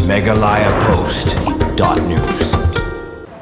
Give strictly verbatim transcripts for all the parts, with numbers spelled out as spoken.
Meghalaya Post dot news.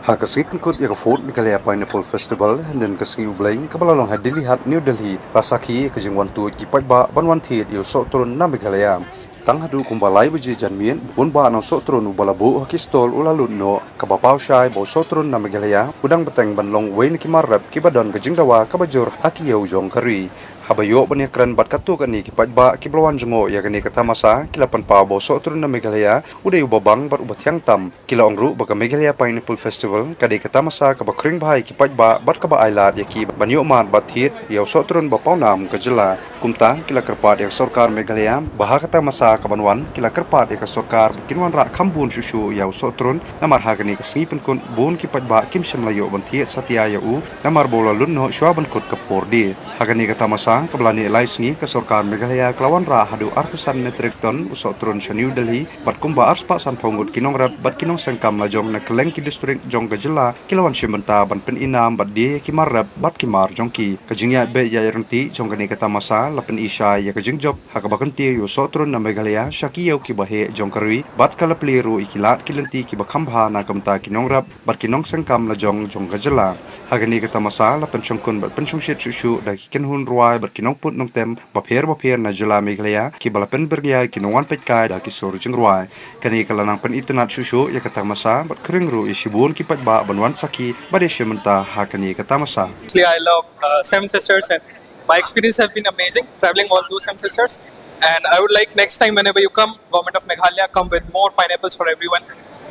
Ha ka sngi pynkut ïa ka fourth Meghalaya Pineapple Festival, hynnin ka sngi U Blei, kaba la long ha Dilli Haat, New Delhi, la sakhi ïa ka jingwan tuid ki paidbah ban wan thied ïa u sohtrun na Meghalaya. Tang haduh kumba lai baje janmiet, bun bah na u sohtrun uba la buh ha ki stall u la lut noh, kaba paw shai ba u sohtrun na Meghalaya u dang bteng ban long uwei na ki mar rep kiba don ka jingdawa kaba jur ha ki ïew jong ka ri. Haba ïoh ban ïakren bad katto katne ki paidbah kiba la wan jngoh ïa kane ka tamasa, ki la pynpaw ba u sohtrun na Meghalaya u dei uba bang bad uba thiang tam. Ki la ong ruh ba ka Meghalaya Pineapple Festival ka dei ka tamasa kaba khring bha ïa ki paidbah bad kaba ailad ïa ki ban ïoh mad bad thied ïa u sohtrun ba pawnam ka jylla. Kumta ki la kyrpad ïa ka sorkar Meghalaya ba ha ka tamasa kaban wan, ki la kyrpad ïa ka sorkar ba kin wanrah kham bun shuh shuh ïa u sohtrun, namar ha kane ka sngi pynkut bun ki paidbah kim shym la ïoh ban thied satia ïa u, namar ba u la lut noh shuwa ban kut ka por die. Ha kane ka tamasa kaba la neh lai sngi, ka sorkar Meghalaya ka la wanrah haduh arphew san metric ton u sohtrun sha New Delhi, bad kumba arspah sanphew ngut ki nongrep bad ki nongseng kam lajong na kylleng ki district jong ka jylla ki la wan shim bynta ban pyni nam bad die ïa ki mar rep bad ki mar jong ki. Ka jingïaid beit ïaid ryntih jong kane ka tamasa la pyni shai ïa ka jingjop ha kaba kyntiew ïa u sohtrun na Meghalaya sha ki ïew kiba heh jong ka ri, bad ka la plie ruh ïa ki lad ki lynti kiba kham bha na ka bynta ki nongrep bad ki nongseng kam lajong jong ka jylla. Ha kane ka tamasa la pynshongkun bad pynshongshit shuh shuh da ki kynhun rwai bad ki nongput nongtem bapher bapher na jylla Meghalaya, kiba la pynbyrngia ïa ki nongwan peitkai da ki sur jingrwai. Kane ka la nang pynitynnad shuh shuh ïa ka tamasa bad khring ruh ïa shibun ki paidbah ban wan sakhi bad ïashim bynta ha kane ka tamasa. Actually, I love uh, Seven Sisters, and my experience has been amazing traveling all those Seven Sisters. And I would like next time, whenever you come, Government of Meghalaya, come with more pineapples for everyone,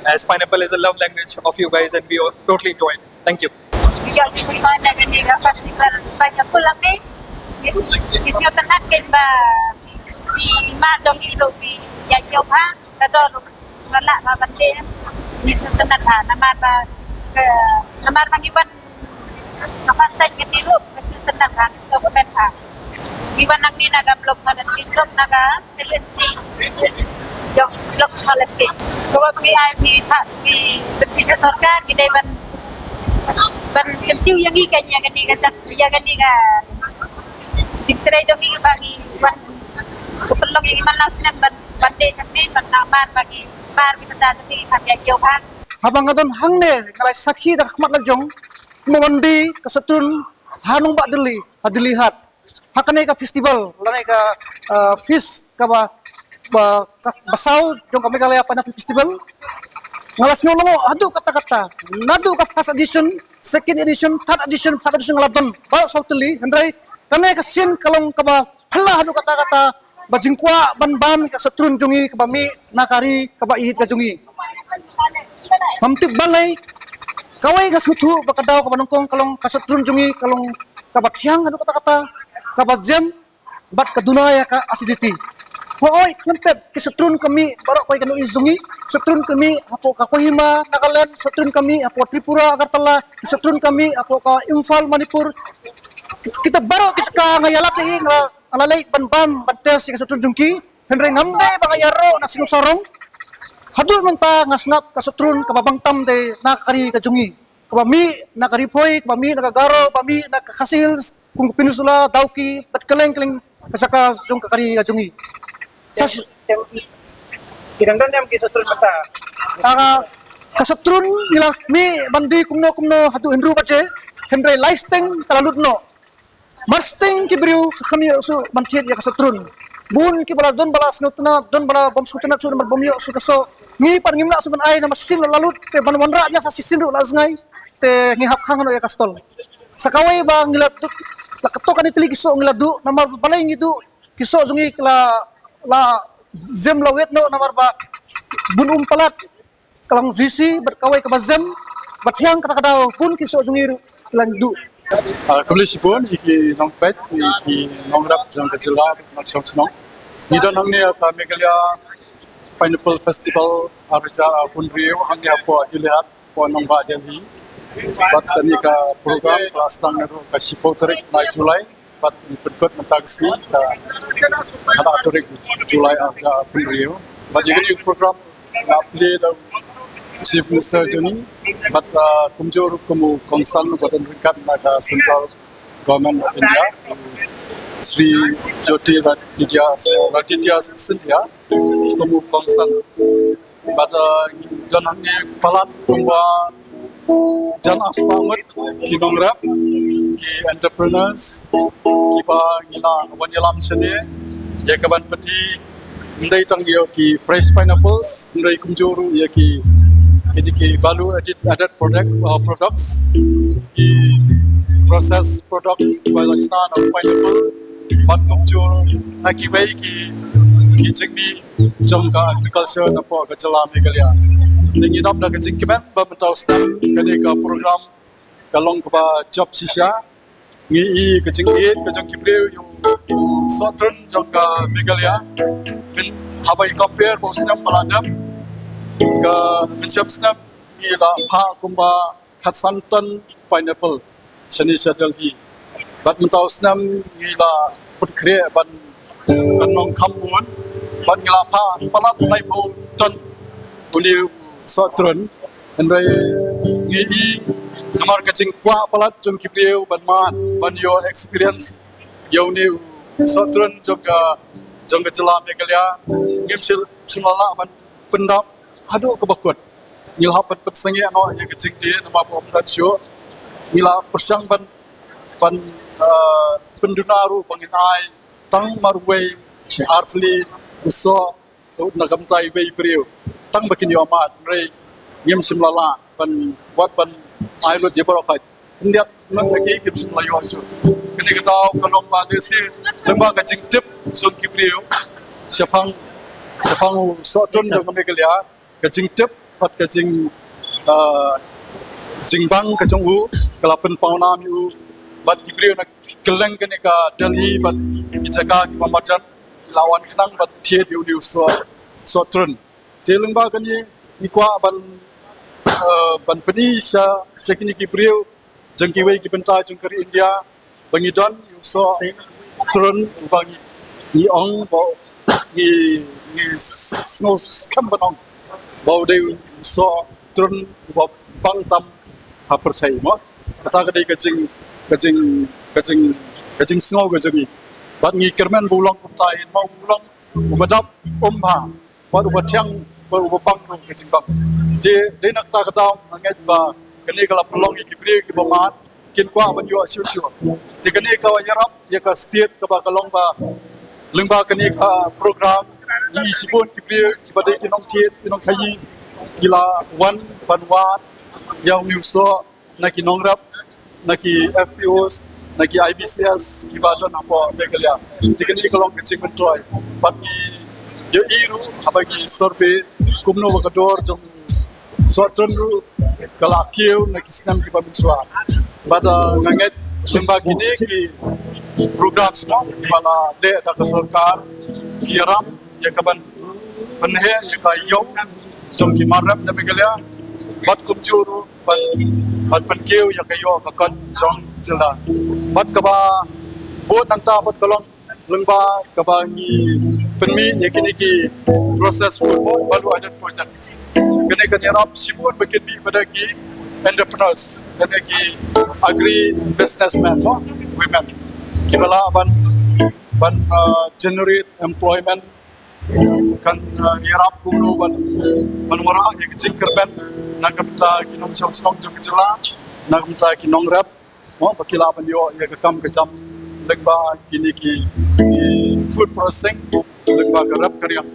as pineapple is a love language of you guys, and we all totally enjoy it. Thank you. Ïa, ki pynpaw na kane ka festival pineapple lang ni. Is is ïa tang hap ken ba ki ma dong i ro ki ïa ïoh ha ka dor ma la ma ba ste. Is ïa tang hap namar ba namar ba ngi wan ka first time kane ruh, ka sngewtynnat ha, ka sngewkmen ha. Ngi wan nangne na ka block Palestine, block na ka F S T. Jong block Palestine. Kaba ngi ai ngi ha, ngi, ngi sorkar ngi dei ban, ban kyntiew ïa ngi ka, ïa kane ka jait, ïa kane ka jingtrei jong ngi ba ngi wan, ka pynlong ïa ngi man la snem ban, ban dei jait ne, ban namar ba ngi mar ngi mynta jait ne, ka ïa kiew ba. Haba nga don hangne, nga la sakhi da ka khmat la jong, mo mandi ka sohtrun, ha nongbah Delhi, ha Dilli Haat. Ha kane ka festival, lane ka, uh, feast kaba, ba, ka, ba saw jong ka Meghalaya Pineapple Festival. Nga la sngew lyngngoh haduh katta katta. Naduh ka first edition, second edition, third edition, fourth edition nga la don. Baroh saw tylli, hynrei kane ka sien ka long kaba phylla haduh katta katta, ba jingkwah ban bam ka sohtrun jong ngi kaba mih na ka ri kaba ïeit ka jong ngi. Ngam tip balei, kawei nga sngewthuh ba ka daw kaba nyngkong ka long ka sohtrun jong ngi ka long kaba thiang haduh katta katta, kaba jem bad ka duna ïa ka acidity. Hooid, khnang pep ki sohtrun ka mih baroh kawei ka northeast jong ngi, sohtrun ka mih hapoh ka Kohima, Nagaland, sohtrun ka mih hapoh Tripura, Agartala, ki sohtrun ka mih hapoh ka Imphal, Manipur. Kita baroh ki jaka nga ïalap ïa i nga la leit ban bam ban test ïa ka sohtrun jong ki. Hynrei ngam dei ba nga ïaroh na shnong sarong. Haduh mynta nga sngap ka sohtrun kaba bang tam dei na ka ri ka jong ngi. Kaba mih na ka Ri Bhoi, kaba mih na ka Garo, kaba mih na ka Khasi Hills, kum ka Peninsula, Dawki, bad kylleng kylleng ka jaka jong ka ri ka jong ngi. Sa ki dang don em ki sohtrun mynta. Ka, ka sohtrun ngi la mih ban die kumno kumno haduh hynriew baje, hynrei lai steng ka la lut noh. Mar steng ki briew ka kham ïoh shuh ban thied ïa ka sohtrun. Bun kiba la don ba la sngewtynnat, don ba la bym sngewtynnat shuh namar bym ïoh shuh ka soh. Ngi pat ngim lah shuh ban ai namar shisien la lut, te ban wanrah ïa sa shisien ruh la jngai. Te ngi hap khang noh ïa ka stall. Sa kawei ba ngi la duh, la katto katne tylli ki soh ngi la duh, namar balei ngi duh ki soh jong ngi ki la, la jem la wet noh namar ba bun um palat. Ka long juicy, bad kawei kaba jem, bad thiang kata ka daw, bun ki soh jong ngi ruh, ki la duh. Ah, khublei shibun, ïa ki nongpeit, ïa ki nongrep jong ka jylla, nongshong shnong. Ngi don hangne ha ka Meghalaya Pineapple Festival, ar hajar arphew hynriew, hangne hapoh Dilli Haat, hapoh nongbah Delhi. Bad kane ka program, ka la sdang naduh ka shiphew tarik, bnai July. Bad ngi pynkut mynta ka sngi ka khatar tarik July ar hajar arphew hynriew. Bad ïa kane ka program la plie da u Chief Minister jong ngi bad, ah, kumjuh ruh kum u kongsan uba don ryngkat na ka Central Government of India, Shri Jyotiraditya, Raditya Scindia, kum u kongsan. Bad, uh, don hangne palat kumba jan aspah ngut ki nongrep, ki entrepreneurs, kiba ngi la wan ïalam shane ïa ka ban pyni, ym dei tang ïa ki fresh pineapples, hynrei kumjuh ruh ïa ki, ki, ki value added, added product, uh, products, ki processed products kiba la shna na pineapple, bad kumjuh ruh na kiwei ki, ki jingmih jong ka agriculture napoh ka jylla Meghalaya. Te ngi dap da ka jingkmen ba mynta u snem kane ka program ka long kaba jop shisha. Ngi i ka jingïeit ka jong ki briew ïa u sohtrun jong ka Meghalaya. Myn haba i compare bad u snem ba la dep, ka mynshem snem ngi la phah kumba khatsan ton pineapple shane sha Delhi. Bad mynta u snem ngi la pynkhreh ban, ban long kham bun, bad ngi la phah palat laiphew ton une u sohtrun. Hynrei ngi i namar ka jingkwah palat jong ki briew ban mad, ban ïoh experience ïa une u sohtrun jong ka, jong ka jylla Meghalaya. Ngim shym, shym la lah ban pyndap haduh kaba kut. Ngi la hap ban pynsangeh noh ïa ka jingdie namar ba ym don shuh. Ngi la pyrshang ban, ban, uh, pynduna ruh ba ngin ai tang marwei artylli u soh na ka bynta iwei i briew, tang ba kin ïoh mad. Hynrei ngim shym la lah ban, wat ban ai lut ïa baroh khoit. Khyndiat ngut na ki kim shym la ïoh shuh. Kane ka daw ka long ba lehse lyngba ka jingtip jong ki briew shaphang, shaphang u sohtrun jong ka Meghalaya, ka jingtip bad ka jing, ah, jingbang ka jong u ka la pynpaw nam ïa u, bad ki briew na kylleng kane ka Delhi bad ki jaka kiba marjan ki la wan khnang ban thied ïa une u soh, sohtrun. Te lyngba kane ngi kwah ban, eh, ban pyni sha, sha kine ki briew jong kiwei ki bynta jong ka ri India ba ngi don ïa u sohtrun uba ngi, ngi ong ba ngi, ngi sngew skhem ban ong ba u dei u sohtrun uba bang tam ha pyrthei mo. Kata ka dei ka jing, ka jing, ka jing, ka jingsngew ka jong ngi. Bad ngi kyrmen ba u long kumta, in ba u long uba dap um bha, bad uba thiang, bad uba bang ruh ka jingbang. Te dei na kata ka daw nga ngeit ba kane ka la pynlong ïa ki briew kiba mad kin kwah ban ïoh shuh shuh. Te kane ka ïarap ïa ka state kaba ka long ba lyngba kane ka program ngi i shibun ki briew kiba dei ki nongthied, ki nongkhaii, ki la wan ban wad ïa une u soh na ki nongrep, na ki F P Os, na ki I B C S kiba don hapoh Meghalaya. Te kane ka long ka jingmyntoi. Bad ngi ïohi ruh haba ngi survey kumno ba ka dor jong u sohtrun ruh ka la kiew na ki snem kiba mynshuwa. Bad, ah, nga ngeit lyngba kine ki programs mo kiba la leh da ka sorkar, ki ïarap ïa ka ban pynheh ïa ka ïew jong ki mar rep na Meghalaya, bad kumjuh ruh ban, ban pynkiew ïa ka ïoh ka kot jong jylla. Bad kaba bud nangta bad ka long lyngba kaba ngi pynmih ïa kine ki processed food, value added projects. Kane kan ïarap shibun ba kin mih bad ki entrepreneurs, kane ki agri businessmen mo, women, kiba lah ban, ban, uh, generate employment, kan, uh, ïarap kumno ban, ban wanrah ïa ka jingkyrmen na ka bynta ki nongshong shnong jong ka jylla, na ka bynta ki nongrep mo, ba ki lah ban ïoh ïa ka kam ka jam lyngba kine ki, ki food processing, lyngba ka rep ka riang.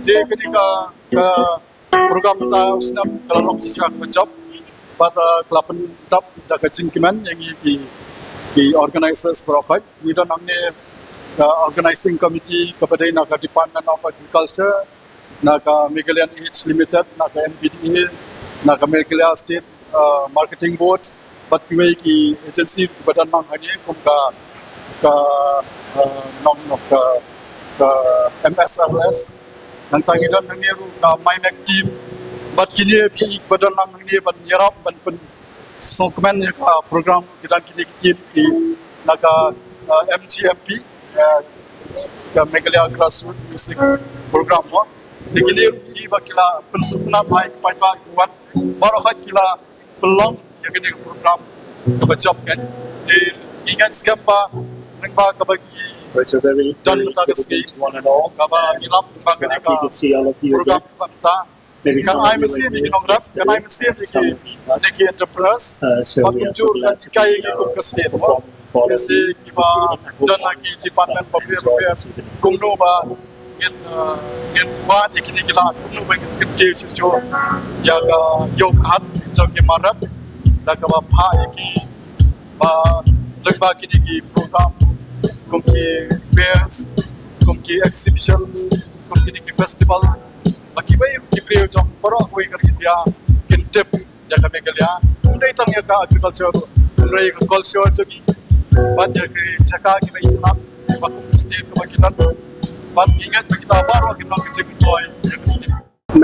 Te kane ka, ka program mynta u snem ka la long shisha kaba jop, bad, uh, ka la pyndap da ka jingkmen ïa ngi ki, ki organizers baroh khoit. Ngi don hangne ka organizing committee kaba dei na ka Department of Agriculture, na ka Meghalayan Aids Limited, na ka M B D A, na ka Meghalaya State, uh, Marketing Board, bad kiwei ki agency kiba don lang hangne kum ka, ka, uh, nong, nong ka, ka M S R S. Nangta ngi don hangne ruh ka MyMech team, bad kine phi kiba don lang hangne ban ïarap ban pyn sngewkmen ïa ka program, ki don kine ki team ki na ka, uh, M G M P, uh, ka Meghalaya Grassroots Music Program mo. Te kine ruh ki ba ki la pynsngewtynnat ha i paidbah ki wan. Baroh khoit ki la pynlong ïa kane ka program kaba jop kan. Te ngi ngeit skhem ba lyngba kaba ngi don mynta ka sngi, kaba ngi lap lyngba kane ka program kaba mynta, Kan ai mynsiem ïa ki nongrep, kan ai mynsiem ïa ki, ïa ki entrepreneurs. Bad kumjuh kan hikai ïa ki kum ka state, mo. Ïa ki ba don ha ki department ba pher pher, kumno ba ngin, uh, ngin wad ïa kine ki lad, kumno ba ngin kyntiew shuh shuh ïa ka ïew ka hat jong ki nongrep, da kaba phah ïa ki ba lyngba kine ki program, kum ki fairs, kum ki exhibitions, kum kine ki festival, ba kiwei ki briew jong baroh kawei ka ri India kin tip ïa ka Meghalaya. Ym dei tang ïa ka agriculture, hynrei ka culture jong ngi, bad ïa ki jaka kiba itynnad, ba kum ka state kaba ki don, bad ngi ngeit ba kita baroh kin long ka jingmyntoi ïa ka state.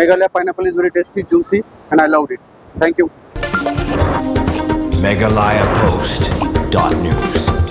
Meghalaya pineapple is very tasty, juicy, and I loved it. Thank you. Meghalaya Post dot news.